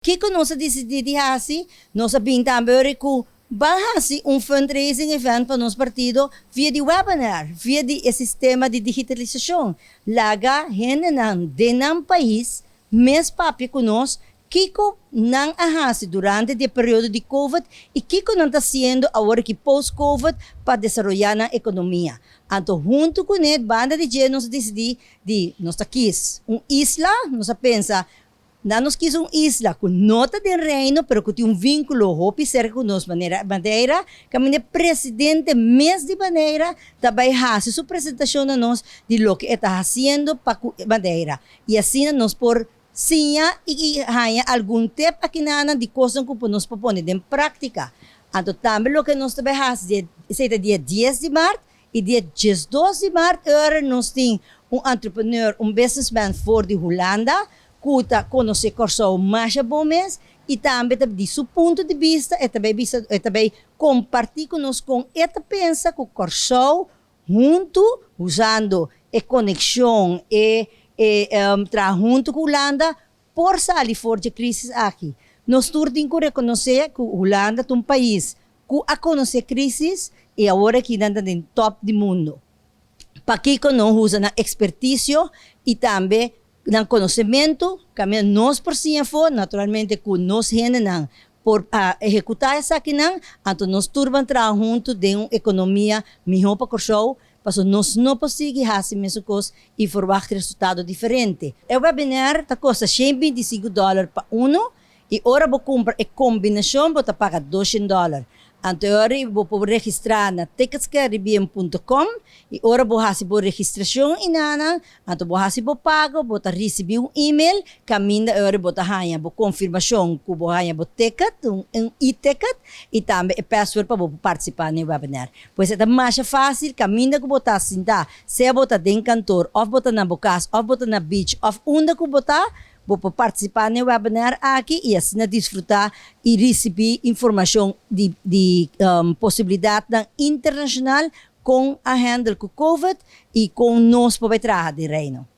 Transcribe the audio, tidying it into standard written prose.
Kiko nos a disidí di hasi? Nos a bin tambe ora ku ban hasi un fundraising event pa nos partido via di webinar, via di e sistema di digitalisashon. Laga hendenan den nan pais mes papia ku nos kiko nan a hasi durante di e periodo di Covid i kiko nan ta hasiendo awor aki post-Covid pa desaroyá nan ekonomia. Anto huntu kuné banda di dje nos a disidí di nos ta kis un isla, nos a pensa Na nos kis un isla ku no ta den Reino pero ku tin un vínkulo hopi serka ku nos manera Madeira, kaminda e presidente mes di Madeira ta bai hasi su presentashon na nos di loke e ta hasiendo pa ku Madeira i asina nos por siña i haña algun tep akinanan di kosnan ku nos por pone den práktika. Anto tambe loke nos ta bai hasi dia esei ta dia dies di mart i dia 12 di mart ora nos tin un entrepreneur, un businessman for di Hulanda ku ta konosé Kòrsou masha bon mes i tambe ta di su punto di bista e ta bai bisa e ta bai kompartí ku nos kon e ta pensa ku Kòrsou huntu usando e konekshon e e traha huntu ku Hulanda por sali for dje krísis aki. Nos tur tin ku rekonosé ku Hulanda ta un pais ku a konosé krísis i awor aki nan ta den tòp di mundu. Pakiko no usa nan ekspertisio i tambe nan konosementu kaminda nos por siña afó, naturalmente ku nos hendenan por ehekutá esakinan, anto nos tur ban traha huntu den un ekonomia mihó pa Kòrsou, pasobra nos no por sigui hasi mesun kos i ferwagt resultado diferente. E webinar ta kosta 125 dòler pa unu i ora bo kumpra e kombinashon bo ta paga 200 dòler. Anto e ora bo por registrá na ticketscaribbean.com i ora bo hasi bo registrashon einan, anto bo hasi bo pago, bo ta risibí un email kaminda e ora bo ta haña bo konfirmashon ku bo haña bo ticket, un e-ticket i tambe e password pa bo partisipá na e webinar. Pues e ta masha fásil kaminda ku bo ta sintá, sea bo ta den kantor òf bo ta na bo kas òf bo ta na beach òf unda ku bo ta, bo por partisipá na e webinar aki i asina disfrutá i risibí informashon di di posibilidatnan internashonal kon a handle ku Covid i kon nos por bai traha den Reino.